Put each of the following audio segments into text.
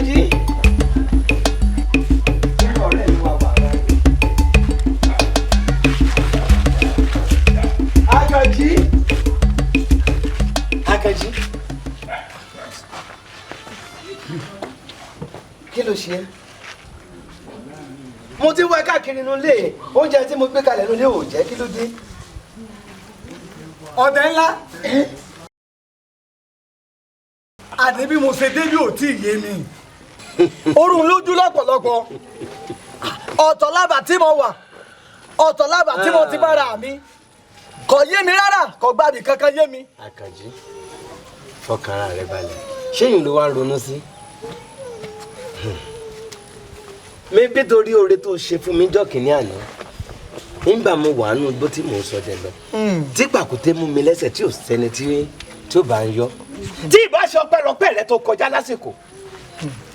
Àkànjí. Ọ̀rẹ́ mi wà wà báyìí. Àkànjí. Àkànjí. Kí ló ṣe é? Mo ti wá káàkiri inú ilé, oúnjẹ tí mo gbé kalẹ̀ inú ilé ò jẹ́, kí ló dé? Ọdẹ ńlá, àní bí mo ṣe débí ò tí ì yé mi. Orun lójú lọ́pọ̀lọpọ̀. Ọ̀tọ̀ lábà tí mo wà, ọ̀tọ̀ lábà tí mo ti bára mi. Kò yé mi rárá, kò gbàbí kankan yé mi. Àkànjí, fọkàn ara rẹ balẹ̀. Ṣé ìyẹn ló wá ń ronú sí? Mi bí torí oore tó ṣe fún mi jọ́ kìíní àná, nígbà mo wà nínú igbó tí mò ń ṣọdẹ lọ, tí pàkúté mú mi lẹ́sẹ̀ tí ò sẹ́ni tí ó bá ń yọ. Tí ìbá ṣe ọpẹ́lọpẹ́ rẹ tó kọjá lásìkò,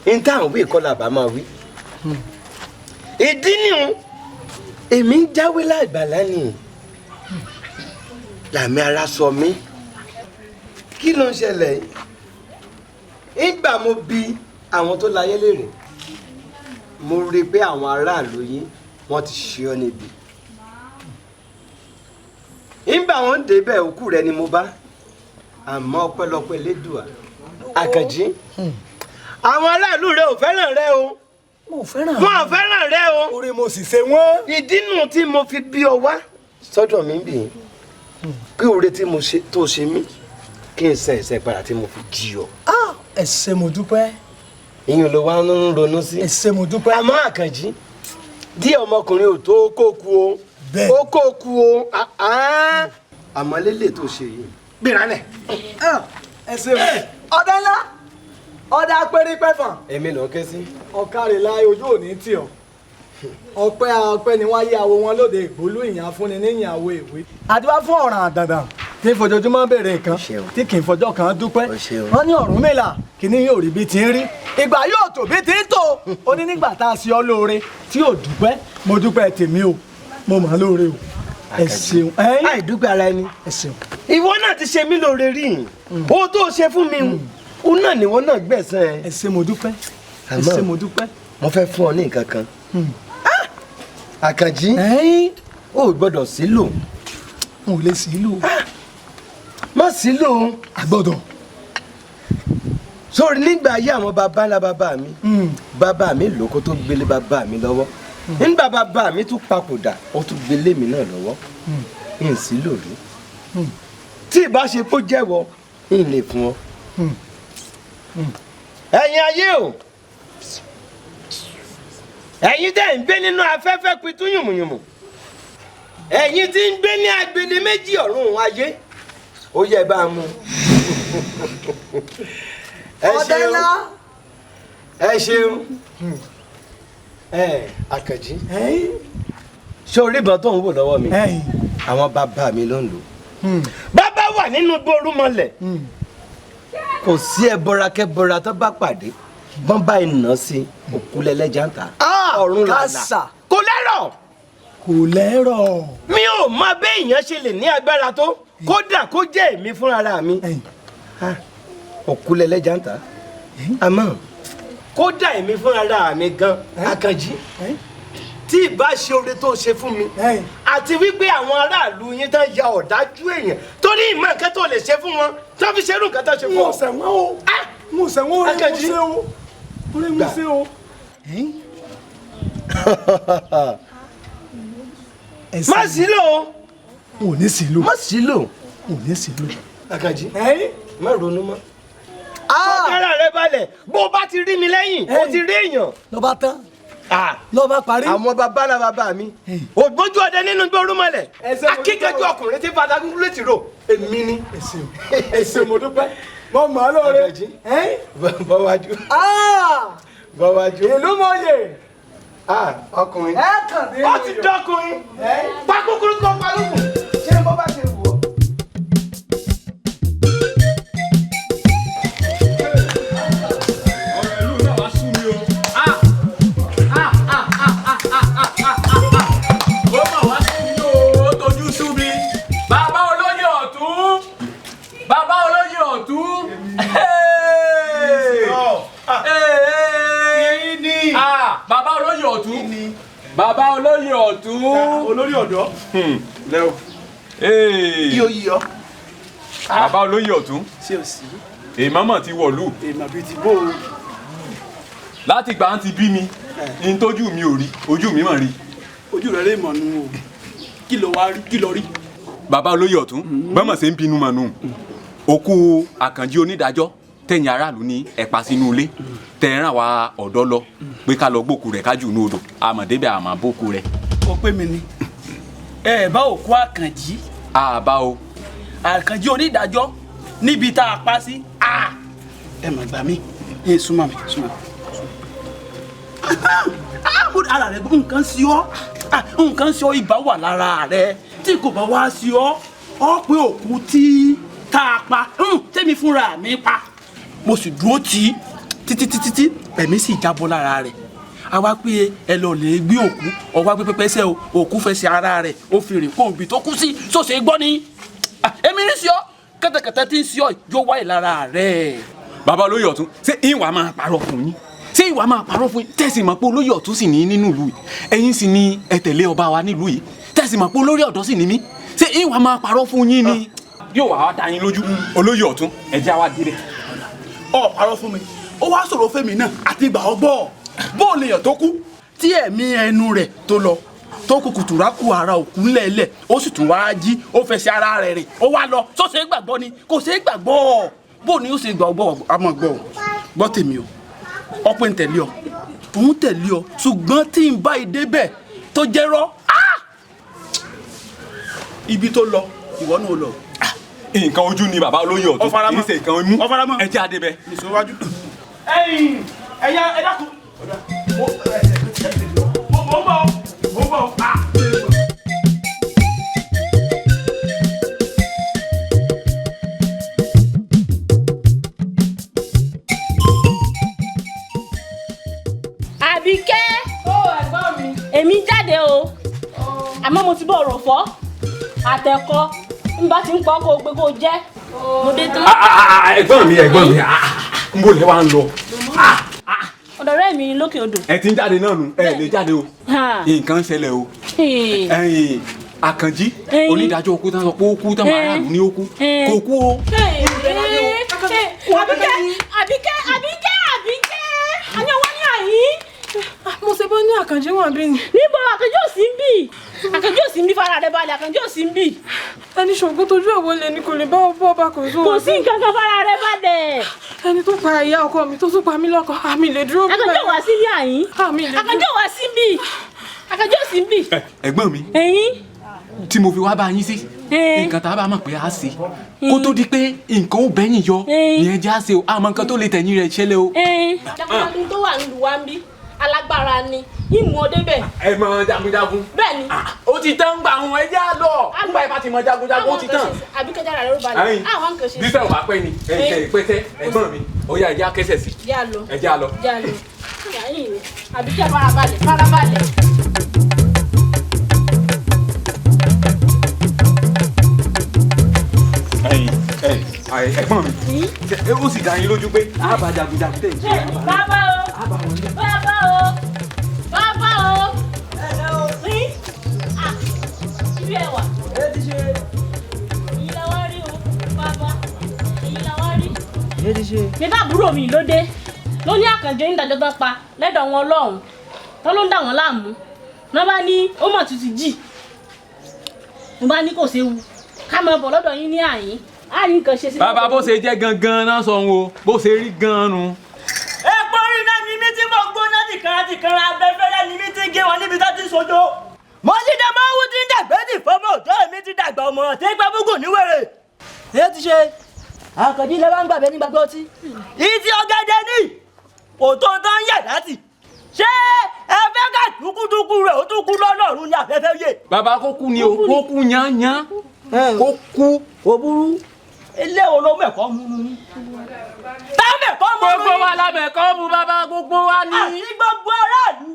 n táwọn wí kọ́ làbá máa wí. Ìdí nìhun, èmi ń jáwé láìgbàlá ni làmì ara sọ mí. Kí ló ń ṣẹlẹ̀ yìí? Nígbà mo bi àwọn tó láyé léèrè, mo rí i pé àwọn aráàlú yín wọ́n ti ṣe ọ́ níbi. Nígbà wọn débẹ̀, òkú rẹ ni mo bá, àmọ́ ọpẹ́lọpẹ́ Elédùà. Àkànjí, àwọn aráàlú rẹ ò fẹ́ràn rẹ o. Mo fẹ́ràn. Wọn ò fẹ́ràn rẹ o. Oore mo sì ṣe wọ́n. Ìdí nù tí mo fi bí ọ wá sọ́dọ̀ mi bì í pé oore tí mo ṣe tó ṣe mí, kí n san ẹ̀san padà tí mo fi jí ọ. Ẹ ṣé, mo dúpẹ́. Ìyẹn ló wá ń ronú sí. Ẹ ṣé, mo dúpẹ́. Àmọ́ Àkànjí, díẹ̀ ọmọkùnrin ò tó kó ku o. Bẹ́ẹ̀. Ó kó ku o. Àmọ́ lélẹ̀ tó ṣe yìí, gbéra lẹ̀. Ẹ ṣeun. Ọdẹ ńlá, ọdẹ apẹ́rípẹ́fọ̀n. Èmi ló ń ké sí. Ọ̀kàrẹ̀ láì, ojú òní tì ọ́. Ọpẹ́ ọpẹ́ ni wọ́n yé awo wọn lóde ìgbólú ìyàn fúnni níyìn àwo ìwé. Àdúrà fún ọ̀ràn àdàdàn tí ń fojoojúmọ́ béèrè nǹkan, tí kì í fọjọ́ kan dúpẹ́. Wọ́n ní Ọ̀rúnmìlà kìíní yóò rí bí ti ń rí, ìgbà yóò tó bí ti ń tó. Ó ní nígbà tá a ṣe ọ́ lóore tí yóò dúpẹ́. Mo dúpẹ́ tèmi o, mo mọ̀ ọ́ lóore o. Ẹ ṣeun. Àìdúpẹ́ ara ẹni. Ẹ ṣeun. Ìwọ náà ti ṣe mí lóore rí. Ohun tó ṣe fún mi, òun náà níwọ náà gbẹ̀san ẹ. Ẹ ṣé, mo dúpẹ́. Ẹ ṣé, mo dúpẹ́. Mo fẹ́ fún ọ ní nǹkan kan. Àkànjí, o ò gbọ́dọ̀ sílò. N ò lè sílò. Má sílò. Àgbọ́dọ̀. Sórí nígbà ayé àwọn baba ńlá bàbá mi, bàbá mi lò kó tó gbélé bàbá mi lọ́wọ́. Nígbà bàbá mi tún papòdà, ó tún gbélé mi náà lọ́wọ́. N sílò rí. Tí ìbá ṣe kó jẹ́wọ́, n lè fún ọ. Ẹ̀yin ayé o, ẹ̀yin tẹ́ ń gbé nínú afẹ́fẹ́ pitú yùmùyùmù, ẹ̀yin tí ń gbé ní agbede méjì ọ̀run ayé, ó yẹ bá a mú. Ẹ ṣeun, ẹ ṣeun. Ẹ Àkànjí, ṣé orí ìbọn tó ń wò lọ́wọ́ mi? Àwọn bàbá mi ló ń lò. Bàbá wà nínú gbórúmọlẹ̀, kò sí ẹbọra kẹbọra tó bá pàdé, bọ́n bá iná sí òkú lẹ́lẹ́jà ń ta. Ọ̀run làlà kò lẹ́rọ̀. Kò lẹ́rọ̀. Mi ò mọ bí èèyàn ṣe lè ní agbára tó, kódà kó jẹ́ èmi fúnra mi, òkú lẹ́lẹ́jà ń ta. Àmọ́ kódà èmi fúnra mi gan, Àkànjí, tí ìbá ṣe oore tó ṣe fún mi, àti wípé àwọn aráàlú yín tán ya ọ̀dájú èèyàn, torí ìmọ̀ nǹkan tó lè ṣe fún wọn tó fi ṣerú nǹkan tó ṣe fún ọ. Mo ṣẹ̀wọ̀n o, mo ṣẹ̀wọ̀n, orí mo ṣe o, orí mo ṣe o. Má sílò o. N ò ní sílò. Má sílò. N ò ní sílò. Àkànjí, má ronú mọ́. Ọ̀kára rẹ balẹ̀, bó o bá ti rí mi lẹ́yìn, o ti rí èèyàn. Ló bá tán, ló bá parí. Àwọn bàbá la bàbá mi, ògbójú ọdẹ nínú gbórúmọlẹ̀, akíkanjú ọkùnrin tí fatagun létí rò, èmi ni. Ẹ ṣé, mo dúpẹ́, mo mọ̀ ọ́ lóore. Bọ́wájú, bọ́wájú. Ìlú mọ̀ye. Ọkùnrin. Ẹ kàn dé. Ó ti dọ́kùnrin. Pakúkúrú kọ́ palúkù. Ṣé bó bá ṣe wù ọ́. Ọ̀rọ̀ ìlú náà wá sú mi o. Ó mà wá sú mi o, ó tojú sú mi. Bàbá olóyè ọ̀tún, bàbá olóyè ọ̀tún. ọ̀tún. Bàbá olóyè ọ̀tún. Olórí ọ̀dọ́. Lẹ́wọ̀. Yíyọ yíyọ. Bàbá olóyè ọ̀tún. Ṣé o sì? Èèmọ̀ mọ̀ ti wọ̀lú. Èèmọ̀ bíi ti bó o. Láti gbà ń ti bí mi, ní tójú mi ò rí, ojú mi mọ̀ rí. Ojú rẹ̀ lè mọ̀ nù o. Kí ló wá rí? Kí ló rí? Bàbá olóyè ọ̀tún, bọ́mọ̀ ṣe ń bínú mọ̀ nù. Òkú Àkànjí onídàájọ́ tẹ̀yìn aráàlú ní ẹ̀pà sínú ilé tẹ̀ràn wa ọ̀dọ́ lọ pé ká lọ gbókù rẹ̀ kájú inú odò àmọ̀débẹ̀ àmọ̀ bókù rẹ̀. Ó pé mi ni. Ẹ bá òkú Àkànjí. Àbá o. Àkànjí onídàájọ́ níbi tá a pa sí. Ẹ mà gbà mí. Ẹ súnmọ́ mi, súnmọ́ mi. Ara rẹ nǹkan sí ọ, nǹkan sí ọ, ibà wà lára rẹ. Tí kò bá wá sí ọ, ọ pé òkú tí tá a pa tẹ́mi fúnra mi pa. Mo sì dúró tì í títí títí tí ẹ̀mí sì jábọ́ lára rẹ̀. A wá pé ẹ lọ lè gbé òkú, ọwọ́ pé pẹ́pẹ́sẹ́ o, òkú fẹsẹ̀ ara rẹ̀ ó fi rìn kóun bí tó kú sí, sọ̀sẹ̀ gbọ́ ni. Èmi ní sí ọ, kẹ́tẹ́kẹ́tẹ́ tí ń sí ọ yóò wáyé lára rẹ̀. Bàbá olóyè ọ̀tún, ṣé ìwà máa parọ́ fún yín? Ṣé ìwà máa parọ́ fún yín? Tẹ̀sí mọ̀ pé olóyè ọ̀tún sì ní nínú ìlú yìí, ẹ̀yin sì ní ẹ tẹ̀lé ọba wa nílùú yìí, tẹ̀sí mọ̀ pé olórí ọ̀dọ́ sì ní mí. Ṣé ìwà máa parọ́ fún yín ni? Yóò wá dá yín lójú. Olóyè ọ̀tún, ẹ jẹ́ àwa débẹ̀. Ó parọ́ fún mi, ó wá sọ̀rọ̀ fẹ́mi náà àti ìgbà ọgbọ́ bó o lè yàn tó kú tí ẹ̀mí ẹnu rẹ̀ tó lọ tó kù kùtùrà kù ara òkú ńlẹ̀ẹ́lẹ̀, ó sì tún wáá jí, ó fẹsẹ̀ ara rẹ̀ rìn, ó wá lọ. Tó ṣe é gbàgbọ́ ni? Kò ṣe é gbàgbọ́. Bó ni ó ṣe gbàgbọ́? Àmọ́ gbọ́ gbọ́ tèmi o, ọpẹ́ ń tẹ̀lé ọ, òun tẹ̀lé ọ, ṣùgbọ́n tí n bá ìdé bẹ̀ tó jẹ́rọ́ ibi tó lọ ìwọ náà lọ. Nǹkan ojú ni bàbá olóyè ọ̀tún, kì í ṣe nǹkan imú. Ẹ jẹ́ àdébẹ̀. Ẹ̀yin ẹ̀yà ẹ dákun. Mo ń bọ̀, mo ń bọ̀. Àbíkẹ́. Ó ẹ̀gbọ́n mi. Èmi jáde o. Àmọ́ mo ti bọ̀ ọ̀rọ̀ fọ́. Àtẹ̀kọ́ n bá ti ń pọ́ kó o gbé kó o jẹ́. Mo dé tán. Ẹ̀gbọ́n mi, ẹ̀gbọ́n mi, n bò lè wá ń lọ. Ọ̀dọ̀ ọ̀rẹ́ mi lókè odò. Ẹ ti ń jáde náà nù, ẹ lè jáde o. Nǹkan ṣẹlẹ̀ o. Àkànjí onídàájọ́ okú tán sọ pé ó kú tán, aráàlú ní ó kú. Kò kú o. Àbíkẹ́, Àbíkẹ́, Àbíkẹ́, Àbíkẹ́, àní ọwọ́ ní àyín. Mo ṣe bọ́ ní Àkànjí wọn bí ni. Níbo Àkànjí ò sí ń bì? Àkànjí ò sí ń bí, fara rẹ balẹ̀, Àkànjí ò sí ń bì. Ẹni ṣògùn tójú ẹ̀ wọlé ni kò lè bá ọbọ̀ ọba kò sóhun. Kò sí nǹkan kan, fara rẹ balẹ̀. Ẹni tó pa ìyá ọkọ mi tó tún pa mí lọ́kọ, àmì lè dúró. Àkànjí ò wá sí ní àyín. Àkànjí ò wá sí ń bì. Àkànjí ò sí ń bì. Ẹ̀gbọ́n mi. Ẹ̀yin. Tí mo fi wá bá yín sí. Nǹkan tá a bá mọ̀ pé a ṣe kó tó di pé nǹkan ó bẹ́yìn yọ ìyẹn jẹ́ àṣe o, àmọ́ nǹkan tó lè tẹ̀yìn rẹ̀ ṣẹlẹ̀ o. Jagunjagun tó wà nílùú wa ń bí alágbára ni, ìmú ọdẹ bẹ. Ẹ mọ jagunjagun. Bẹ́ẹ̀ni. Ó ti tán gbà wọn, ẹ já lọ. Nígbà yìí bá ti mọ jagunjagun ó ti tán. Àbíkẹ́ jára rẹ̀ ó balẹ̀. Àwọn nǹkan ṣe. Bísẹ̀ wàá pẹ́ ni ẹ̀ pẹ́sẹ́ ẹ̀gbọ́n mi, ó yá ẹ já kẹsẹ̀ sí. Já lọ. Ẹ já lọ. Já lọ. Àbíkẹ́ farabalẹ̀ farabalẹ̀. Ẹ̀gbọ́n mi, ó sì dá yín lójú pé a bá jagunjagun tẹ̀ jí. Bàbá o, bàbá o, bàbá o. Ibi ẹ wà. Èyí la wá rí o, bàbá. Èyí la wá rí. Mi bá àbúrò mi ló dé. Ló ní Àkànjí onídàájọ́ tán pa lẹ́dọ̀ wọn lọ́hùn. Tán ló ń dà wọ́n láàmú. Wọ́n bá ní ó mọ̀ tuntun jì. Mo bá ní kò séwu. Ká máa bọ̀ lọ́dọ̀ yín ní àyín. Bàbá bó ṣe jẹ́ gangan náà sọ òun o, bó ṣe rí gan-an nu. Epo orí náà ni mí tí mo gbóná tìkanra tìkanra, abẹ́fẹ́lẹ́ ni mí tí ń gé wọn níbi tó ti ń sojo. Mo ti dẹ máa wú tí ń dàgbé tì fọmọ òjò mi ti dàgbà ọmọ tí ń pa búgùn níwèrè. Èyí ti ṣe Àkànjí lè wá ń gbàgbé nígbàgbọ́ ọtí. Ìtì ọ̀gẹ̀dẹ̀ ni òtó tó ń yẹ̀ láti. Ṣé ẹ fẹ́ ká dúkúdúkú rẹ̀ ó tún kú lọ́nà ọ̀run ní afẹ́fẹ́ yé? Bàbá kó kú ni o, kó kú yányán. Kó kú. Kò burú. Ilé wo ló mẹ̀kọ́ mú un? Tá mẹ̀kọ́ mú un? Gbogbo wa la mẹ̀kọ́ mú bàbá, gbogbo wa ní. Àti gbogbo aráàlú.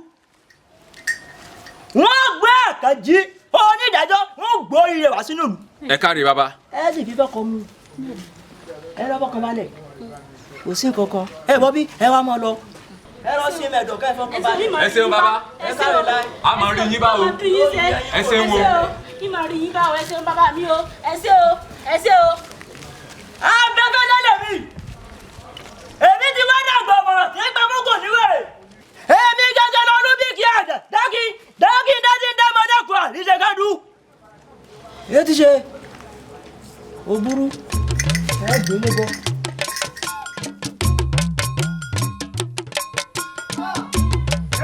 Wọ́n gbé Àkànjí onídàájọ́, wọ́n gbórí rẹ̀ wá sínú ìlú. Ẹ káre bàbá. Ẹ sì fi fọkàn mú. Ẹ lọ́ fọkàn balẹ̀. Kò sí nǹkan kan. Ẹ bọ́ bí ẹ wá mọ́ lọ. Ẹ lọ sí mẹ́dọ̀ kẹ́ fọkàn balẹ̀. Ẹ ṣeun bàbá. Ẹ káre láì. A máa rí yín bá o. Ẹ ṣeun o. Kí máa rí yín bá o, ẹ ṣeun bàbá mi o, ẹ ṣé o, ẹ ṣé o. Abẹ́fẹ́lẹ́ lèmi. Èmi ti wá dàgbà ọ̀mọ̀ràn tí ń pamọ́ kò níwèrè. Èmi gẹ́gẹ́ lọ́dún bí kí àdá dákì dákì dákì dámọ́dẹ́kùn àríṣẹ́kádù. Èyí ti ṣe o burú. Ẹ gbé lébọ.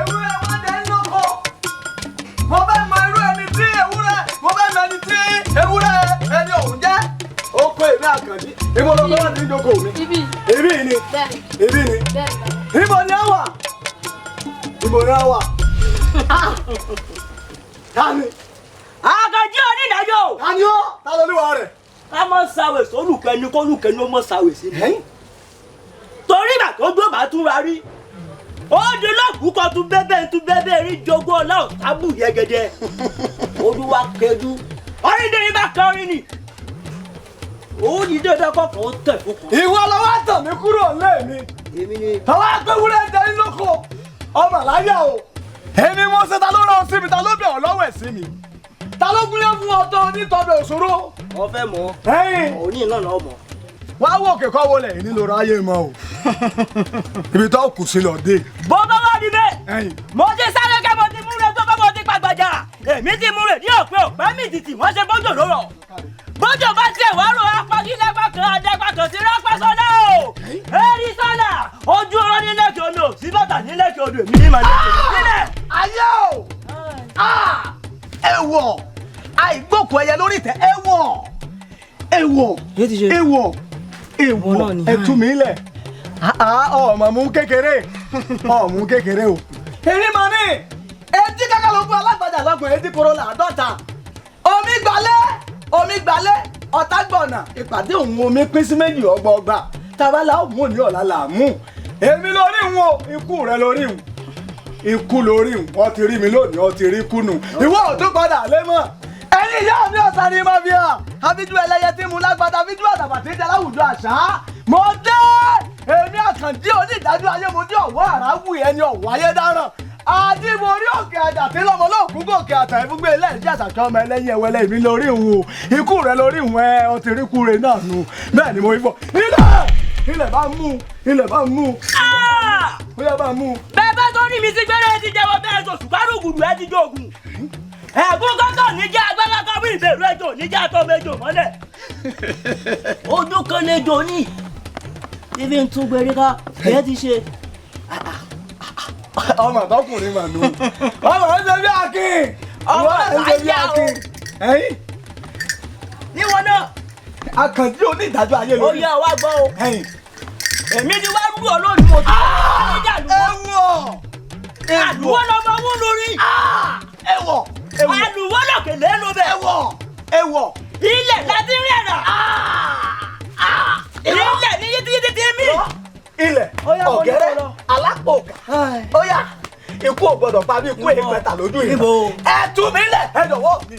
Ewúrẹ́ wọn dẹ̀ ń lóko. Mo fẹ́ mọ irú ẹni tí ewúrẹ́, mo fẹ́ mọ ẹni tí ewúrẹ́ ẹni òun jẹ́. Oko èmi Àkànjí, ibo ló kọ́ láti jókòó mi. Ibi. Ibi ni. Bẹ́ẹ̀ni. Ibi ni. Bẹ́ẹ̀ni bàbá. Ibo ni ẹ wà? Ibo ni ẹ wà? Tani? Àkànjí onídàájọ́. Tani ó? Ta lolúwa rẹ̀? Ká mọ̀ sáwẹ̀ sólùkẹ́ni kólùkẹ́ni ó mọ̀ sáwẹ̀ sí mi. Torí ìgbà tó gbó bá tún ra rí. Ó di lọ́kùú kan tún bẹ́bẹ́ tún bẹ́bẹ́ rí jogún ọlá ọ̀tábù yẹgẹdẹ. Olúwa kẹjú. Oríndìrí bá kọrin ni. Ó ní dandan kọ̀ọ̀kan ó tẹ̀ fún kan. Ìwọ ló wá tàn mí kúrò lé mi. Èmi ni. Tọ́wọ́ agbẹ́wúrẹ́ jẹ́ lóko. Ọmọ láyà o. Èmi mo ṣe ta ló rán ọ sí mi, ta ló bẹ̀ ọ́ lọ́wọ́ ẹ̀ sí mi. Ta ló gúnyán fún ọ tó onítọ́bẹ̀ òṣòro? Wọ́n fẹ́ mọ̀. Ẹ̀yin. Òní náà lọ́ mọ̀. Wá wò òkè kọ́ wọlé yìí nílò ráyè mọ́ o. Ibi tó kù sí lọ dé. Bó bá wà níbẹ̀. Mo ti sáré kẹ́ mo ti múre tó bá mo ti pàgbàjà. Èmi ti múre ní òpin òpẹ́ mi tìtì wọ́n ṣe bójú ló rọ̀. Bójú bá tiẹ̀ wá rò apagílẹ́pà kan adẹ́pà kan sí rápá sọ́lá o. Eri sọ́lá ojú ọ̀rọ̀ nílẹ̀kẹ̀ odò sí bàtà nílẹ̀kẹ̀ odò èmi ní màá nílẹ̀. Ayé o! Ẹ̀wọ̀! Àìgbókò ẹyẹ lórí ìtẹ́ ẹ̀wọ̀! Ẹ̀wọ̀! Ẹ̀wọ̀! Ẹ̀wọ̀! Ẹ tú mi lẹ̀. Ọmọ mú kékeré ọmú kékeré o. Èmi mà ní etí kákà ló gbọ́ alágbàdà lọ́gbọ̀n etí koro làádọ́ta. Omi gbalẹ̀ omi gbalẹ̀ ọ̀tá gbọ̀nà ìpàdé òun omi pín sí méjì ọgbọọgba tàbá la ó mú ní ọ̀la là á mú. Èmi lórí ìhun o ikú rẹ lórí ìhun ikú lórí ìhun ọ ti rí mi lónìí ọ ti rí kúnnù ìwọ ò tún padà lé mọ́. Ẹ̀yin ìyá mi ọ̀sán ni mo fi hàn àfijú ẹlẹ́yẹ tí mu lágbádá àfijú àdàbà tí ń jẹ láwùjọ àṣà mo dé èmi Àkànjí onídàájọ́ ayé mo dé ọ̀wọ́ àràwù ẹni ọ̀wọ́ ayé dáràn àti mo rí òkè àjà tí lọ́mọ lóògùn gòkè àtà ìfúngbé ẹlẹ́yìn àtàkì ọmọ ẹlẹ́yìn ẹwẹ́lẹ́ mi lórí ìhun o ikú rẹ lórí ìhun ẹ ọ ti rí kúre náà nù bẹ́ẹ̀ ni mo rí fọ ilẹ̀ ilẹ̀ bá mú ilẹ̀ bá mú bóyá bá mú. Bẹ́ẹ̀ bá tó rí mi sí gbẹ́rẹ́ ti jẹ́wọ́ bẹ́ẹ̀ tó sùkárùgùdù ẹ ti jogun. Ẹ̀gún kọ́kọ́ níjà agbára kan bí ìbẹ̀rù ẹjọ́ níjà tó mẹjọ mọ́lẹ̀. Ojú kan lè jò ní. Ibi ń tún gbèrè ká bẹ́ẹ̀ ti ṣe. Ọmọ àtọkùnrin mà nù. Ọmọ ń ṣe bí akin. Ọmọ ń ṣe bí akin. Ẹ̀yin. Níwọ̀n náà. Àkànjí onídàájọ́ ayé lórí. Ó yẹ wá gbọ́ o. Èmi ti wá rú ọ lónìí mo ti wá lù wọ́. Ẹ̀wọ̀. Àlùwọ́ lọmọ wú lórí. Ẹ̀wọ̀. Àlùwọ́ lòkè lẹ́nu bẹ̀. Ẹ̀wọ̀. Ẹ̀wọ̀. Ilẹ̀ láti rí ẹ̀rà. Ilẹ̀ ní yítíyítí ti mí. Ilẹ̀ ọ̀gẹ́rẹ́ alápòkà ó yá ikú ò gbọdọ̀ pa mí ikú èèpẹ̀ta lójú ìlú. Ẹ tú mi lẹ̀ ẹ jọ̀wọ́ mi.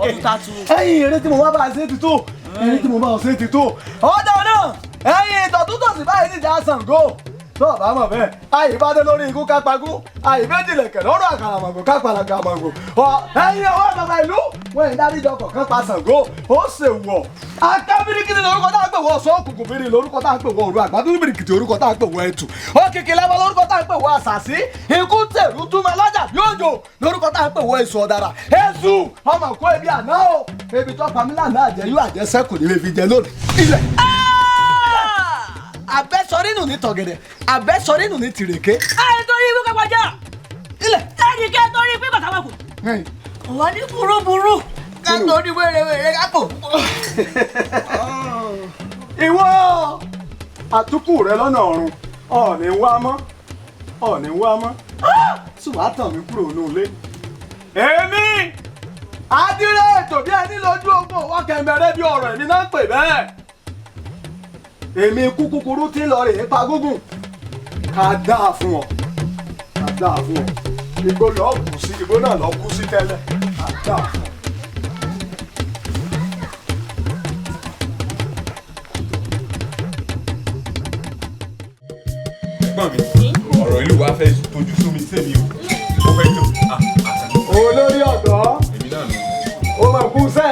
Ọdún tá a tu. Ẹ̀yin eré tí mo wá bá a ṣe ti tó eré tí mo bá a ṣe ti tó. Ọ̀dọ̀ náà ẹ̀yin ìtọ̀tútọ̀sí báyìí níjà Ṣàngó tó o bá mọ̀ bẹ́ẹ̀ àyíbádé lórí ikú kápákú àyíbéjìlẹ̀kẹ̀ lọ́rọ̀ àkàràmọ̀gò kápálákàmọ̀gò ẹ̀yin ọwọ́ bàbá ìlú wọ́n yìí dáríjọ kọ̀ọ̀kan pa Ṣàngó ó ṣe wọ̀ akábíríkìtì lórúkọ tá a pè wọ ọ̀sán òkùnkùn bìrì lórúkọ tá a pè wọ òru àgbàdo bìrìkìtì orúkọ tá a pè wọ ẹtù òkìkí lẹ́wọ́ lórúkọ tá a pè wọ àṣàṣì ikú tèrú túmọ̀ lọ́jà bí òjò lórúkọ tá a pè wọ èso ọ̀dàrà èṣù ọmọ kó ebi àná o ebi tó pamílà náà jẹ yóò àjẹsẹ́kù ní ebi jẹ lónìí ilẹ̀ abẹ́sọ̀rínù ní tọ̀gẹ̀dẹ̀ abẹ́sọ̀rínù ní tìrèké. Àyè torí ikú kápájà. Ilẹ̀. Ẹnì kẹ́ torí pé bàtà wà kù. Wà ní burúburú ká torí wérewère ká kò. Ìwọ àtúkù rẹ lọ́nà ọ̀run ọ̀ọ́nì wá mọ́ ọ̀ọ́nì wá mọ́ ṣùgbọ́n àtàn mi kúrò ní ilé. Èmi adírẹ́ ètò bí ẹni lójú ogun òwò kẹ̀mẹ́rẹ́ bí ọ̀rọ̀ èmi náà ń pè bẹ́ẹ̀. Èmi ikú kúkúrú tí ń lọ rèé pa gúngùn ká dáa fún ọ ká dáa fún ọ igbó lọ kù sí igbó náà lọ kú sí tẹ́lẹ̀ ká dáa fún ọ. Ẹ̀gbọ́n mi, ọ̀rọ̀ ìlú wa fẹ́ tójú sú mi sẹ́mi o. Mo fẹ́ tó. Olórí ọ̀dọ́. Èmi náà nù. Ó mà kú sẹ́.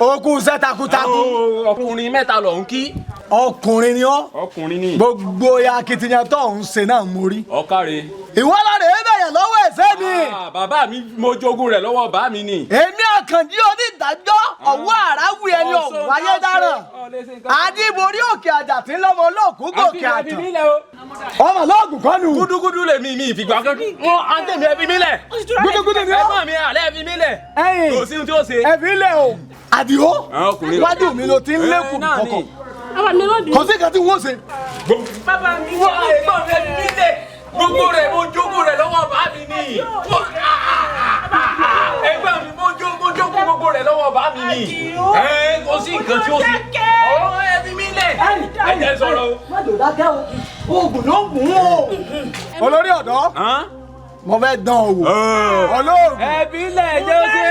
Ó kú sẹ́ takuntakun. Ọkùnrin mẹ́ta ló ń kí. Ọkùnrin ni ọ́. Ọkùnrin ni. Gbogbo akitiyan tó ń ṣe náà mo rí. Ọ̀kàrẹ̀. Ìwọ lára ẹ bẹ̀rẹ̀ lọ́wọ́ ẹ̀sẹ̀ mi. Bàbá mi, mo jogún rẹ̀ lọ́wọ́ bàá mi ni. Èmi Àkànjí onídàájọ́ ọ̀wọ́ àràwì ẹni ọ̀wọ́ ayédáràn. Adíborí òkè àjà tí ń lọ́mọ olóòkú gòkè àtàn. Ọmọ lóògùn kọ́ nù. Gúdúgúdú lèmi mi ìfìgbà kan. Wọ́n àǹtí mi ẹ fi mí lẹ̀. Gúdúgúdú ni ọ́. Ẹ̀gbọ́n mi àlẹ́ ẹ fi mí lẹ̀. Kò sí ohun tí ó ṣe. Ẹ fi lẹ̀ o. Àdìó, wájú mi ló ti ń lékùn kọ̀kọ̀. Kò sí nǹkan tí wọ́n ṣe. Bàbá mi. Wọ́n ẹ̀gbọ́n mi ẹ fi mí lẹ̀. Gbogbo rẹ̀ mo jogún rẹ̀ lọ́wọ́ bàá mi ni. Ẹ̀gbọ́n mi mo jogún gbogbo rẹ̀ lọ́wọ́ bàá mi ni. Ẹ kò sí nǹkan tí ó ṣe. Ọ̀rọ̀ ẹ fi mí lẹ̀. Ẹ jẹ́ sọ̀rọ̀ o. Má jò dákẹ́ o, oògùn ló ń gùn o. Olórí ọ̀dọ́, mo fẹ́ dán o wò. Olóògùn. Ẹ fi lẹ̀ jẹ́ ó ṣe.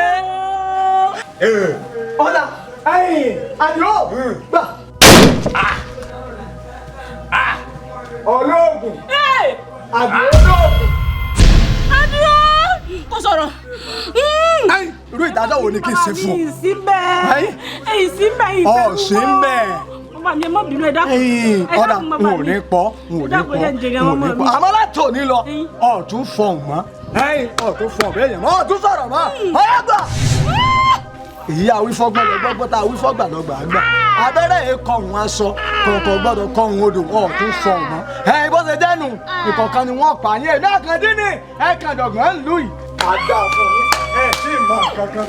Ọ̀dà ẹ̀yìn Àdìó gbà. Olóògùn. Àdìó olóògùn. Àdìó kò sọ̀rọ̀. Irú ìdájọ́ wo ni kí n ṣe fún ọ? Èyí sí bẹ́ẹ̀. Èyí sí bẹ́ẹ̀ ìfẹ́ Ọ̀ sí ń bẹ́ẹ̀. Bàbá mi ẹ má bínú, ẹ dákun. Ọ̀dà n ò ní pọ̀, n ò ní pọ̀, n ò ní pọ̀. Àmọ́ láti òní lọ, ọ̀tún fọ̀hún mọ́. Ọ̀tún fọ̀hún bẹ́ẹ̀ yẹn mọ́, ọ̀tún sọ̀rọ̀ mọ́. Ọ̀yá gbà. Èyí àwífọ́gbọ́n lọ gbọ́gbọ́n tá àwífọ́gbà lọ gbà gbà. Abẹ́rẹ́ yìí kọ̀hún aṣọ, kọ̀ọ̀kan gbọ́dọ̀ kọ̀hún odò, ọ̀tún fọ̀hún mọ́. Bó ṣe dẹ́nu, ìkọ̀kan ni wọ́n pa yín. Èmi Àkàndí ni ẹ̀kan dọ̀gbọ́n ń lù yìí. Àdá fún yín, ẹ̀ tí ì mọ kankan.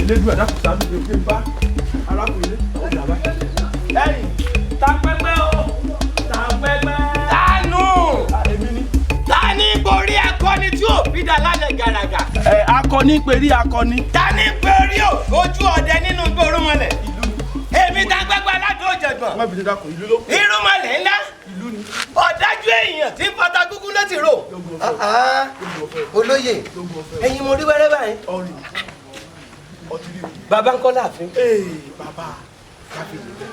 Elédùà dákun ṣàánú mi, òkè ń bá arákùnrin ọjà bá. Ẹ̀yin ta pẹ́pẹ́ o, ta pẹ́pẹ́. Tánú. Èmi ni. Ta ní borí akọni tí ò fi dà lálẹ́ gàràgà? Ẹ akọni perí akọni. Ta ní perí o ojú ọdẹ nínú igbó orúnmọlẹ̀? Èmi ta pẹ́pẹ́ aládùn òjẹ̀gbọ̀n. Má bìí dákun, ìlú ló. Irúnmọlẹ̀ ńlá. Ìlú ni. Ọ̀dájú èèyàn tí ń fata gúgú ló ti rò. Olóyè, ẹ̀yin mo rí wẹ́rẹ́ báyìí. Bàbá ń kọ́ láàfin. Bàbá káfíńsì bẹ́ẹ̀.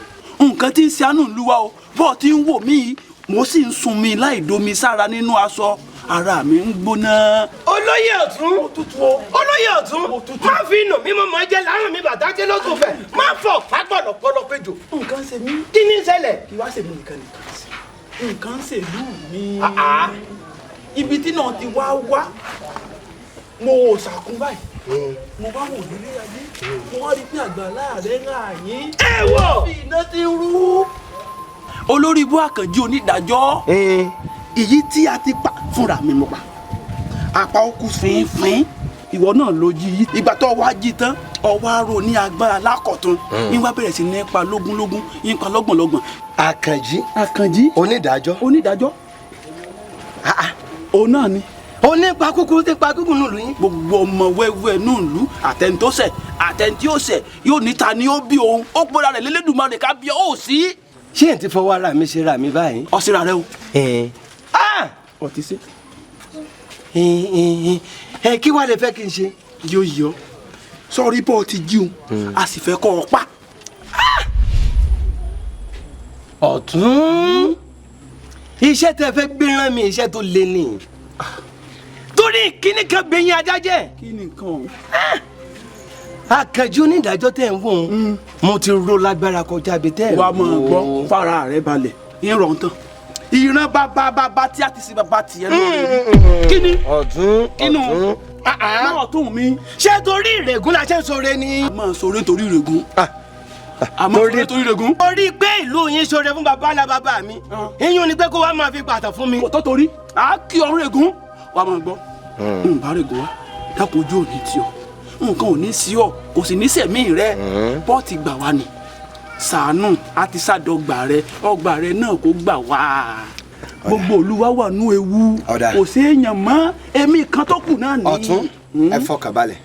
Nǹkan tí ń ṣe àánú ìlú wa o, bọ́ọ̀ tí ń wò mí, mo sì ń sun mi láì domi sára nínú aṣọ, ara mi ń gbóná. Olóyè ọ̀tún, olóyè ọ̀tún, má fi inú mi mọ́ jẹ́ láàrùn mi bàtà jẹ́ lóṣù fẹ̀, má fọ̀ fagbọ̀dọ̀ pọlọ péjọ. Nǹkan ṣe mí. Kí ni ń ṣẹlẹ̀? Kí wá ṣe mí nìkan nìkan ṣe. Nǹkan ṣe ìlú mi. Ibi tí náà ti wá wá, mo ò ṣàkún báyìí. Mo bá wò nílé ayé, mo wá rí pé àgbàlá rẹ̀ ń rà yín. Ẹ wò! Iná ti rú. Olórí ibú Àkànjí onídàájọ́. Èyí tí a ti pa fúnra mi mo pa. Apá ó kú fínfín. Ìwọ náà ló jí yìí. Ìgbà tó wá jí tán, ọwọ́ arò ní agbára lákọ̀tún. Yín wá bẹ̀rẹ̀ sí ní pa lógúnlógún, yín pa lọ́gbọ̀nlọ́gbọ̀n. Àkànjí. Àkànjí. Onídàájọ́. Onídàájọ́. Òun náà ni. Ó ní pa kúkúrú tí pa gúngùn nùlù yín. Gbogbo ọmọ wẹ́wẹ́ nù lù, àtẹnudọ́sẹ̀ àtẹnudọ́sẹ̀ yóò níta ni ó bí òun, ó pera rẹ̀ lélẹ́dùmarè ká bí ó sí. Ṣé n ti fọwọ́ ara mi ṣe ra mi báyìí? Ọ síra rẹ o. Ọtí sí. Ẹ kí wàá lè fẹ́ kí n ṣe? Yóò yọ. Sọrí bọ́ ti jí òun, a sì fẹ́ kọ́ ọ pa. Ọ̀tún, iṣẹ́ tẹ fẹ́ gbé rán mi, iṣẹ́ tó le ni. Torí kíní kan gbẹ̀yìn ajá jẹ́. Kí ni nǹkan ọ̀hún? Àkànjí onídàájọ́ tẹ̀ ń wò ó, mo ti ro lágbára kọjá ibi tẹ́ ẹ̀ wá máa gbọ́, fara rẹ balẹ̀, ìrọ̀ ń tán. Ìran bàbá bàbá tí a ti sin bàbá tiẹ̀ lọ rẹ̀. Kí ni? Ọ̀tún, ọ̀tún. Náà ọ̀tún mi. Ṣé torí ìrègùn la ṣe ń sọre ni? A máa sọre nítorí ìrègùn. A máa sọre nítorí ìrègùn. Torí pé ìlú yín sọre fún bàbá ńlá bàbá mi. Iyún ni pé kó wá máa fi pàtàn fún mi. Kò tó torí, à á kí ọrùn ègún. Wá máa gbọ́, n bá règùn wá, dákun ojú òní tí ọ. Nǹkan ò ní sí ọ, kò sì ní sẹ̀mí rẹ. Pọ́ọ̀tì gbà wá ni. Ṣàánú àti sàdọ̀gbà rẹ, ọgbà rẹ náà kò gbà wá. Gbogbo olúwa wà nú ewu. Kò séèyàn mọ́, èmi kan tó kù náà ni. Ọ̀tún, ẹ fọkàn balẹ̀.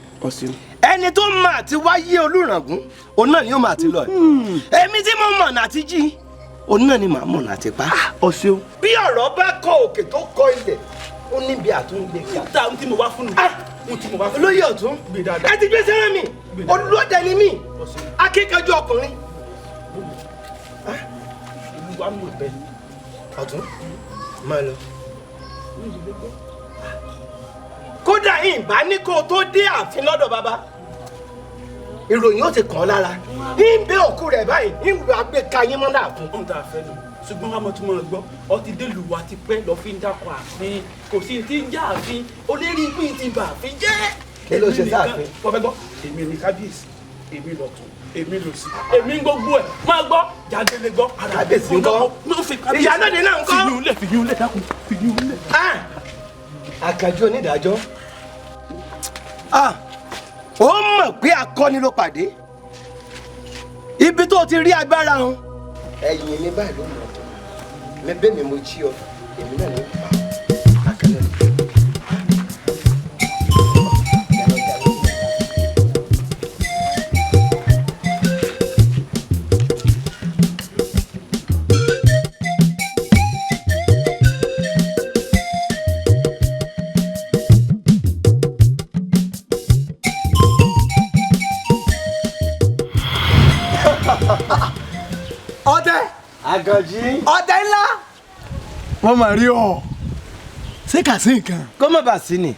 Ẹni tó máa ti wáyé Olúràngún, òun náà ni ó máa ti lọ. Èmi tí mo mọ̀ náà ti jí. Òun náà ni màá mọ̀ láti pa. Ọ ṣeun. Bí ọ̀rọ̀ bá kọ òkè tó kọ ilẹ̀, ó níbi àtúngbè ká. Ta ohun tí mo wá fún mi. Ohun tí mo wá fún mi. Olóyè ọ̀tún. Gbé dáadáa. Ẹ ti gbé sẹ́rẹ̀ mi. Olóde ni mí. Akíkanjú ọkùnrin. Olúwa mọ̀ bẹ́ẹ̀. Ọ̀tún, máa lọ. Kódà ìbá ní kó o tó dé ààfin lọ́dọ̀ bàbá. Ìròyìn ó ti kàn án lára. Ń bẹ òkú rẹ̀ báyìí, ń wà gbé ka yín mọ́ láàfin. Ohun tá a fẹ́ nù. Ṣùgbọ́n wàá mọ̀ tún mọ̀ gbọ́, ọtí délùú wa ti pẹ́ lọ fi ń dákọ̀ ààfin. Kò sí ti ń já ààfin, olérí ìpín ti bà ààfin jẹ́. Kí ló ṣe sáàfin? Wọ́n fẹ́ gbọ́, èmi ni kábíyèsí, èmi lọ̀tún, èmi lòsì, èmi ń gbogbo ẹ̀. Máa gbọ́, jáde lè gbọ́. Kábíyèsí ńkọ́? Ìyálóde náà ńkọ́? Fìyún lẹ̀, fìyún lẹ̀, dákun, fìyún lẹ̀. Àkànjí onídàájọ́. Ó mọ̀ pé akọni ló pàdé. Ibi tó ti rí agbára hàn. Ẹ̀yìn mi báyìí ló mọ̀ ọ́. Mi bẹ́ẹ̀ mi mo jí ọ, èmi náà ló pa àkànní. Ọdẹ. Àkànjí. Ọdẹ ńlá. Wọ́n máa rí ọ. Ṣé kà sí nǹkan? Kó má bàa sí ni.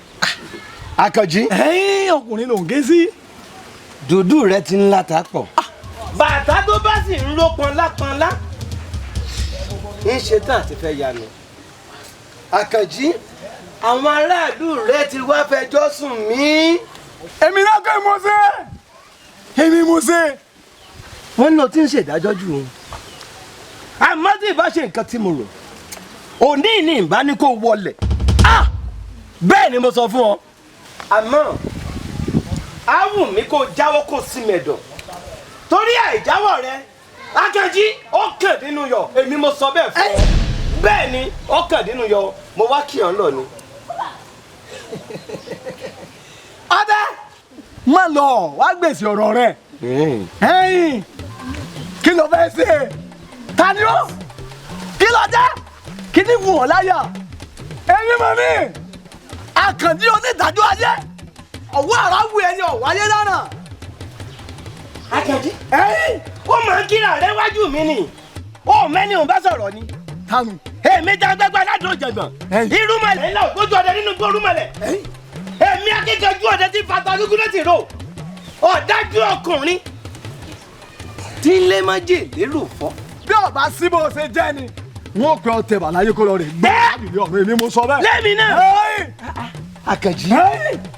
Àkànjí. Ẹ̀yin ọkùnrin ló ń gé sí. Dùdú rẹ ti ń láta pọ̀. Bàtà tó bá sì ń ró pọnlápọnlá. Ń ṣe tán àti fẹ́ yanu. Àkànjí, àwọn aráàlú rẹ ti wá fẹjọ́ sùn mí. Èmi náà kọ́ mo ṣe. Èmi mo ṣe. Wọ́n ní o ti ń ṣèdájọ́ jù ú. Àmọ́ tí ìbá ṣe nǹkan tí mo rò, òní ní ìbá ní kó wọlẹ̀. Bẹ́ẹ̀ ni mo sọ fún ọ. Àmọ́ á wù mí kó jáwọ́ kó sí mẹ̀dọ̀. Torí àìjáwọ́ rẹ, Àkànjí, ó kàn nínú yọ, èmi mo sọ bẹ́ẹ̀ fún ọ. Bẹ́ẹ̀ ni ó kàn nínú yọ, mo wá kí ọ lọ ni. Ọdẹ, má lọ, wá gbèsè ọ̀rọ̀ rẹ. Ẹ̀yin, kí ló fẹ́ ṣe? Ta ni ó? Kí ló jẹ́? Kí ni wù ọ́ láyà? Ẹ̀yin mọ̀ mí, Àkànjí onídàájọ́ ayé, ọ̀wọ́ àrà wù ẹni ọ̀wọ́ ayé lánàá. Àkànjí, ẹ̀yin, ó máa ń kíra rẹ wájú mi ni, ó mẹ́ni òun bá sọ̀rọ̀ ni. Tanu. Èmi dá gbẹ́gbẹ́ aládùn òjẹ̀gbọ̀n. Irúmọlẹ̀ ńlá ògbójú ọdẹ nínú gbó irúmọlẹ̀. Èmi akíkanjú ọdẹ tí fata gúgú ló ti rò. Ọ̀dájú ọkùnrin tí ń lé májèlé lò fọ́. Bí ọba sí bó ṣe jẹ́ ni, wọn ò pe ọtẹ bàláyé kó lọ rè gbé àbílẹ̀ ọ̀run, èmi mo sọ bẹ́ẹ̀. Lẹ́mi náà. Àkànjí,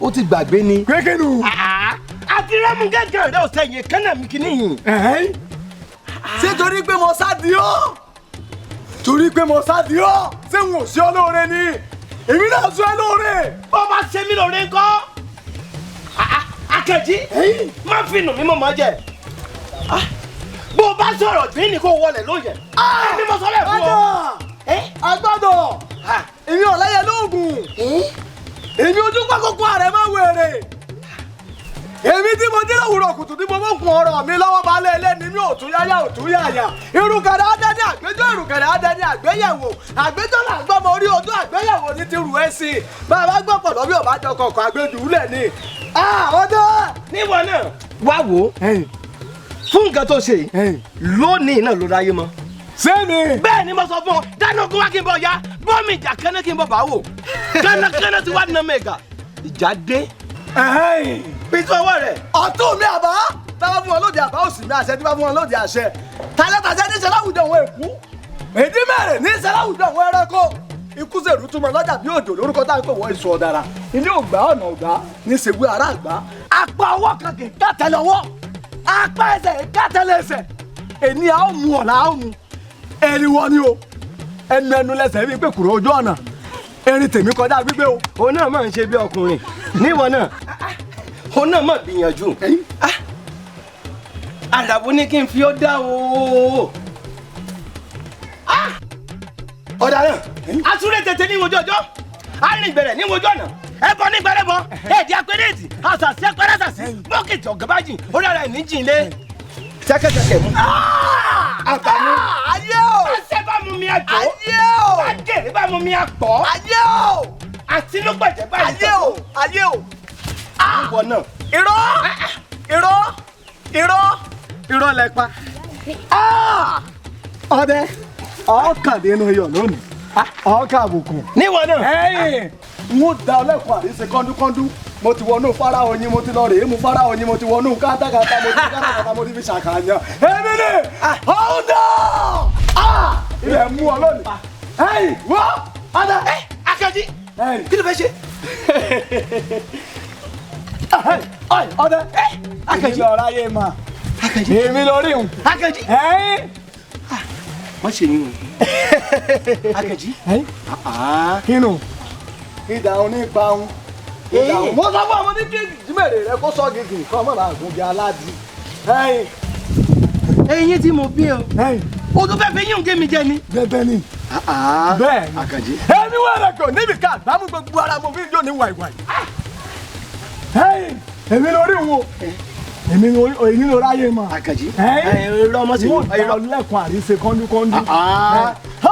ó ti gbàgbé ni. Kékeré. Àti rẹ́mú gángan rẹ̀ ọ̀sẹ̀ yìí kánà mi kìíní yìí. Ṣé torí pé mo sá di ọ́? Torí pé mo sá di ọ́? Ṣé n ò ṣe ọ́ lóore ni? Èmi náà ṣe ọ́ lóore. Bó bá ṣe mí lóore ńkọ́? Àkànjí, má fi nù mí mọ̀ mọ́ jẹ. Bó bá sọ̀rọ̀ bí ni kò wọlé lóye. Èmi mo sọ bẹ́ẹ̀ fún ọ. Agbọ́dọ̀, èmi ò lẹ́yẹ lóògùn. Èmi ojú pákókó ààrẹ máa wèrè. Èmi tí mo dé lówùrọ̀ kùtù tí mo mú kun ọ̀rọ̀ mi lọ́wọ́ balẹ̀ ilé ni mi ò tún yáyà ò tún yàyà. Irukẹ̀rẹ̀ adé ní àgbéjọ́, ìrùkẹ̀rẹ̀ adé ní àgbéyẹ̀wò. Àgbéjọ́ là ń gbọ́mọ orí ojú, àgbéyẹ̀wò ní ti rù ẹ́ sí i. Bàbá gbọ́ pọ̀ lọ́bí ò bá jọ kọ̀ọ̀kan àgbéjù lẹ̀ ni. Ọdọ́. Níwọ náà wá wò ó. Fún nǹkan tó ṣe yìí, lónìí náà ló ráyé mọ́. Sẹ́mi. Bẹ́ẹ̀ ni mo sọ fún ọ, dáná ogun wá kí n bọ̀ ya, bọ́ọ̀mì ìjà kẹ́nẹ́ kí n bọ̀ bá wò. Kẹ́nẹ́kẹ́nẹ́ ti wá nà mẹ́gà, ìjà dé. Pín ọwọ́ rẹ̀. Ọ̀tún mi àbá, tábà fún wọn lóde àbá òsì mi àṣẹ, tí bá fún wọn lóde àṣẹ. Tàṣẹ́tàṣẹ́ níṣẹ́ láwùjọ àwọn èkú. Èdè mẹ́rin níṣẹ́ láwùjọ àwọn ẹranko. Ikú sèrú túmọ̀ lọ́jà bí òjò lórúkọ tá à ń pè wọ́n ìṣù ọ̀dàrà. Ilé ògbà ọ̀nà ògbà ní ṣègbè ará àgbà. Apá ọwọ́ kan kì í kàtẹ́lẹ̀ ọwọ́. Apá ẹsẹ̀ kì í kàtẹ́lẹ̀ ẹsẹ̀. Èní a ó mu ọ̀la a ó mu. Erin wọ ni o. Ẹnu ẹnu lẹsẹ̀ bíi pé kùrọ̀ ojú ọ̀nà. Erin tèmi kọjá gbígbé o. Òun náà máa ń ṣe bí ọkùnrin. Níwọ náà. Òun náà máa gbìyànjú. Àràbò ní kí n fi ó dá o. Ọ̀dà náà, asúré tètè ní ojú ọjọ́, arìngbẹ̀rẹ̀ ní ojú ọ̀nà, ẹbọ ní gbẹrẹbọ, èdè apẹrẹsì, àṣàṣì apẹrẹsàṣì, bọ́kìtì ọ̀gábájì, orí ara ẹ̀ ní jìn lé. Ṣẹ́kẹ́ṣẹkẹ̀ mú. Àbàmú. Ayé o! àjò. Ayé o. Bá gèrè bá mú mi àpọ̀. Ayé o. Àti ló gbẹ̀jẹ̀ báyìí. Ayé o. Ayé o. Ìwọ náà. Irọ́. Irọ́. Irọ́. Irọ́ lẹ pa. Ọdẹ, ọkàdínú iyọ̀ lónìí. Ọkà àbùkù. Níwọ náà. Ẹ̀yìn, n ó da ọlẹ́kùn àríṣe kọ́ńdúkọ́ńdú. Mo ti wọnú fara oyin, mo ti lọ rèé mu fara oyin, mo ti wọnú kátàkátà, mo ti kátàkátà, mo ti fi ṣàkàyàn. Èmi ni ọ̀dà! Ilẹ̀ mú ọ lónìí. Ẹ̀yìn, wọ́ ọ̀dà. Akànjí, kí ló fẹ́ ṣe? Ọ̀dà. Akànjí. Èmi lọ ráyè mà. Èmi lọ rí òun. Akànjí. Ẹ̀yìn. Má ṣe yín o. Akànjí. Kínú. Ìdà onípa òun. Ìdà òun. Mo sọ fún àwọn oníkèjì jímèrè rẹ kó sọ gègé kọ́ mọ̀ bá gùn bí aládìí. Eyín tí mo bí o. O tún fẹ́ fi yín gé mi jẹ ni. Bẹ́ẹ̀ ni. Bẹ́ẹ̀ ni. Akànjí. Èmi wà rẹ̀ kò níbi ká àgbámú gbogbo ara mo fi ń jó ní wàìwàì. Èmi lórí òun o. Èmi ló ráyè mọ̀. Akànjí. Mo dá lẹ́kùn àríṣe kọ́ńdúkọ́ńdú.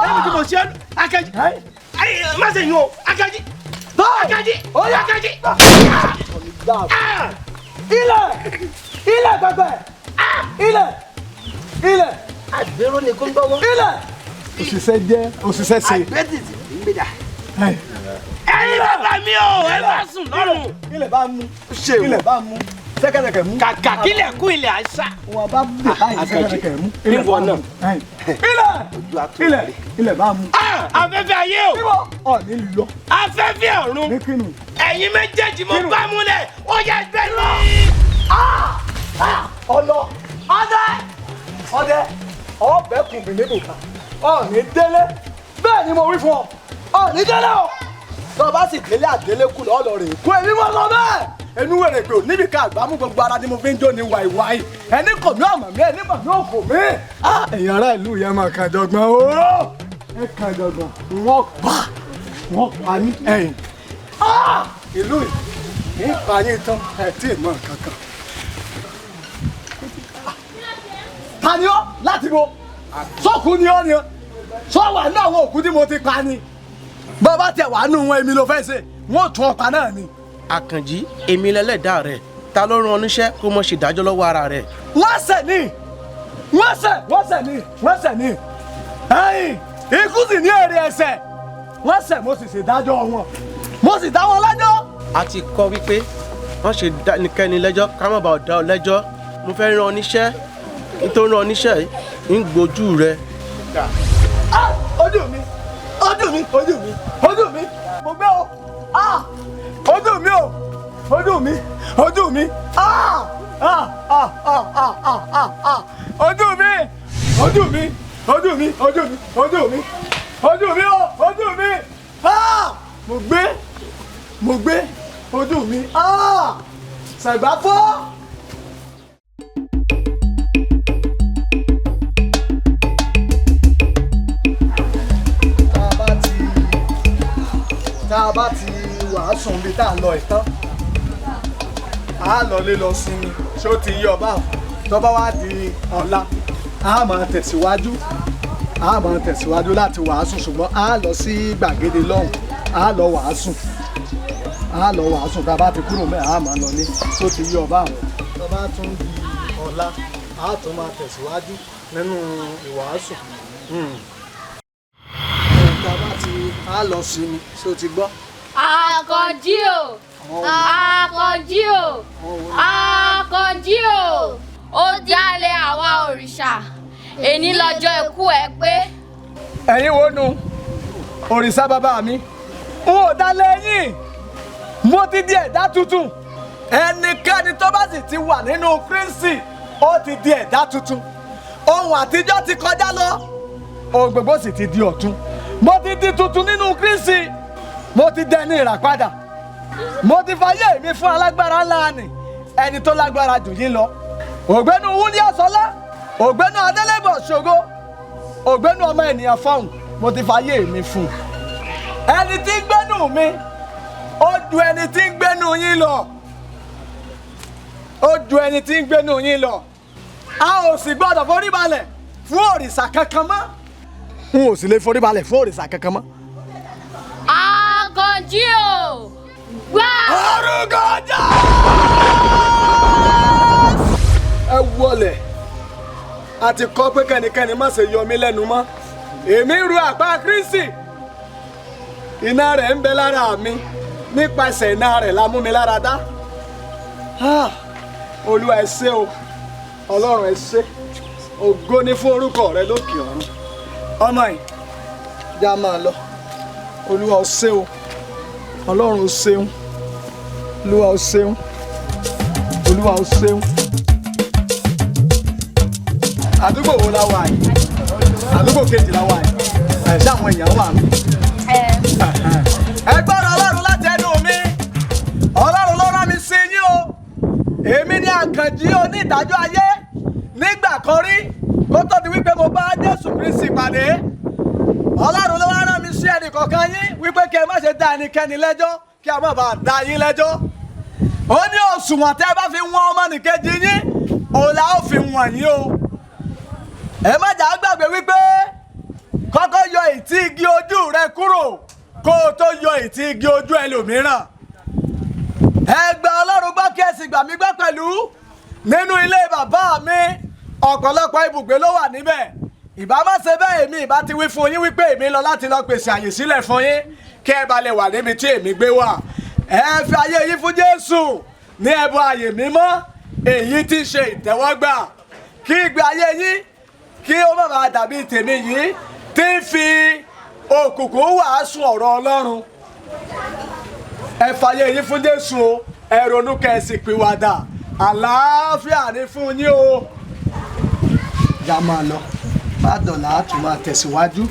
Ẹni tí mo ṣe Akànjí. Má ṣe yín o. Akànjí. Akànjí. Akànjí. Ilẹ̀! Ilẹ̀ pẹpẹ! Ilẹ̀! Ilẹ̀! Àgbérò ni kó ń gbọ́wọ́. Ilẹ̀! Òṣìṣẹ́ jẹ́ òṣìṣẹ́ ṣe. Àgbẹ̀tìtì ń gbé dà. Ẹ̀yin bàbá mi o, ẹ bá sùn lọ́rùn. Ilẹ̀ bá mú. Ilẹ̀ bá mú. Sẹ́kẹ̀sẹ̀kẹ̀ mú. Kàkà kílẹ̀ kú ilẹ̀ àṣà. Wọn bá bè báyìí sẹ́kẹ̀sẹ̀kẹ̀ mú. Níwọ náà. Ilẹ̀! Ilẹ̀! Ilẹ̀ bá mú. Afẹ́fẹ́ ayé o. Níwọ̀ ọ̀ní lọ. Afẹ́fẹ́ ọ̀run. Ní kínú. Ẹ̀yin méjèèjì mo bá múlẹ̀, ó yẹ ẹgbẹ́ lọ. Ọlọ. Ọdẹ! Ọdẹ! Ọbẹ̀ kùn mí níbùkà. Ọ̀ní délé. Bẹ́ẹ̀ ni mo wí fún ọ. Ọ̀ní délé o. Tọ́ bá sì délé àdélé kù lọ́ọ́ lọ rè é. Kú èmi mọ́ lọ bẹ́ẹ̀. Ẹnu wèrè pé níbi ká àgbámú gbogbo ara ni mo fi ń jó ní wàìwàì. Ẹni kò mí ọmọ mi, ẹni mọ̀ mí ò kò mí. Ẹ̀yin ará ìlú yẹn máa kàn jọgbọ́n o. Ẹ kàn jọgbọ́n. Wọ́n pa wọ́n pa ní ẹ̀yìn. Ìlú yìí ní ìpààyàn tán ẹ̀ tí ì mọ̀ kankan. Ta ni ọ́ láti bo? Sọ́kù ni ọ́ ni ọ́. Sọ wà ní àwọn òkú tí mo ti pa ni. Bọ́ bá tẹ̀ wá nù wọn èmi ló fẹ́ ṣe, wọ́n ò tún ọ̀pá náà ni. Àkànjí, èmi lẹlẹ́dàá rẹ̀, ta ló rán ọ níṣẹ́ kó mọ̀ ṣe ìdájọ́ lọ́wọ́ ara rẹ̀. Wọ́n ṣẹ̀ ní, wọ́n ṣẹ̀, wọ́n ṣẹ̀ ní, wọ́n ṣẹ̀ ní. Ẹ̀yìn, ikú sì ní èrè ẹ̀ṣẹ̀. Wọ́n ṣẹ̀ mo sì ṣèdájọ́ wọn. Mo sì dá wọn lẹ́jọ́. A ti kọ́ wípé wọ́n ṣe dá ẹnikẹ́ni lẹ́jọ́ ká má bàa dá ọ lẹ́jọ́. Mo fẹ́ rán ọ níṣẹ́, nítorí rán ọ níṣẹ́ yìí ń gbójú rẹ. Ojú mi, ojú mi, ojú mi, ojú mi, mo gbé o. Ojú mi o, ojú mi, ojú mi, ojú mi, ojú mi, ojú mi, ojú mi, ojú mi, ojú mi o, ojú mi, mo gbé, mo gbé, ojú mi, ṣàgbáfọ́. Tá a bá ti wàásùn bíi tá a lọ ìtàn, a lọ lé lọ sinmi. Ṣé ó ti yí ọba tó bá wá di ọ̀la, a máa tẹ̀síwájú, a máa tẹ̀síwájú láti wàásùn, ṣùgbọ́n a lọ sí gbàgede lọ́hùn, a lọ wàásùn, a lọ wàásùn. Tá a bá ti kúrò mẹ́, a máa lọ ní. Ṣé ó ti yí ọba àwọn tó bá tún di ọ̀la, a tún máa tẹ̀síwájú nínú ìwàásùn. Tá a bá ti a lọ sinmi, ṣé o ti gbọ́? Àkànjí o, Àkànjí o, Àkànjí o, ó jalè àwa òrìṣà, èní lọ́jọ́ ikú ẹ pé. Ẹ̀yin wo nu òrìṣà bàbá mi? N ò dalẹ̀ yín, mo ti di ẹ̀dá tuntun. Ẹnikẹ́ni tó bá sì ti wà nínú Kristi, ó ti di ẹ̀dá tuntun. Ohun àtijọ́ ti kọjá lọ, ohun gbogbo sì ti di ọ̀tun. Mo ti di tuntun nínú Kristi, mo ti dẹni ìràpadà, mo ti fayé mi fún alágbára ńlá nì, ẹni tó lágbára jù yín lọ. Ògbénu Wúndíá Sọlá, ògbénu Adélébọ̀ Ṣògo, ògbénu ọmọ ènìyàn fọhùn, mo ti fayé mi fún. Ẹni tí ń gbénu mi, ó ju ẹni tí ń gbénu yín lọ. Ó ju ẹni tí ń gbénu yín lọ. A ò sì gbọdọ̀ forí balẹ̀ fún òrìṣà kankan mọ́. N ò sì lè forí balẹ̀ fún òrìṣà kankan mọ́. Àkànjí o gbá. Orúkọ Jésù. Ẹ wọlé, a ti kọ́ pé kẹ́nikẹ́ni má ṣe yọ mí lẹ́nu mọ́. Èmi ru àpá Kristi, iná rẹ̀ ń bẹ lára mi, nípasẹ̀ iná rẹ̀ la mú mi lára dá. Olúwa ẹ ṣé o, Ọlọ́run ẹ ṣé, ògo ni fún orúkọ rẹ lókè ọ̀run. Ọmọ yìí já máa lọ. Olúwa o ṣé o, Ọlọ́run o ṣeun, Olúwa o ṣeun, Olúwa o ṣeun. Àdúgbò wo la wà yìí? Àdúgbò kejì la wà yìí. Ẹ̀ ṣé àwọn èèyàn wà mí? Ẹ gbọ́dọ̀ Ọlọ́run láti ẹnu mi. Ọlọ́run ló rán mi sí yín o. Èmi ni Àkànjí onídàájọ́ ayé nígbà kan rí kó tó di wípé mo bá Jésù Kristi pàdé. Ọlọ́run ló wá rán mi sí ẹnì kọ̀ọ̀kan yín wípé kí ẹ má ṣe dá ẹnikẹ́ni lẹ́jọ́, kí a má bàa dá yín lẹ́jọ́. Ó ní òṣùwọ̀n tẹ́ bá fi wọ́n ọmọnìkejì yín, òun la ó fi wọ̀n yín o. Ẹ má jà á gbàgbé wípé kọ́kọ́ yọ ìtì igi ojú rẹ kúrò kó o tó yọ ìtì igi ojú ẹlòmíràn. Ẹ gba Ọlọ́run gbọ́ kí ẹ sì gbà mí gbọ́ pẹ̀lú. Nínú ilé bàbá mi ọ̀pọ̀lọpọ̀ ibùgbé ló wà níbẹ̀. Ìbá má ṣe bẹ́ẹ̀, èmi ìbá ti wí fún yín wípé èmi lọ láti lọ pèsè àyè sílẹ̀ fún yín kí ẹ bá lè wà níbi tí èmi gbé wà. Ẹ fi ayé yín fún Jésù ní ẹbọ àyè mímọ́ èyí tí ṣe ìtẹ́wọ́gbà, kí ìgbé ayé yín kí ó má bàa dàbí tèmi yìí tí ń fi òkùnkùn wàásù ọ̀rọ̀ Ọlọ́run. Ẹ fàyè yín fún Jésù o, ẹ ronú kẹ́ ẹ sì pìwàdà. Àlàáfíà ní fún yín o. Já máa lọ, bá dọ̀là á tún máa tẹ̀síwájú.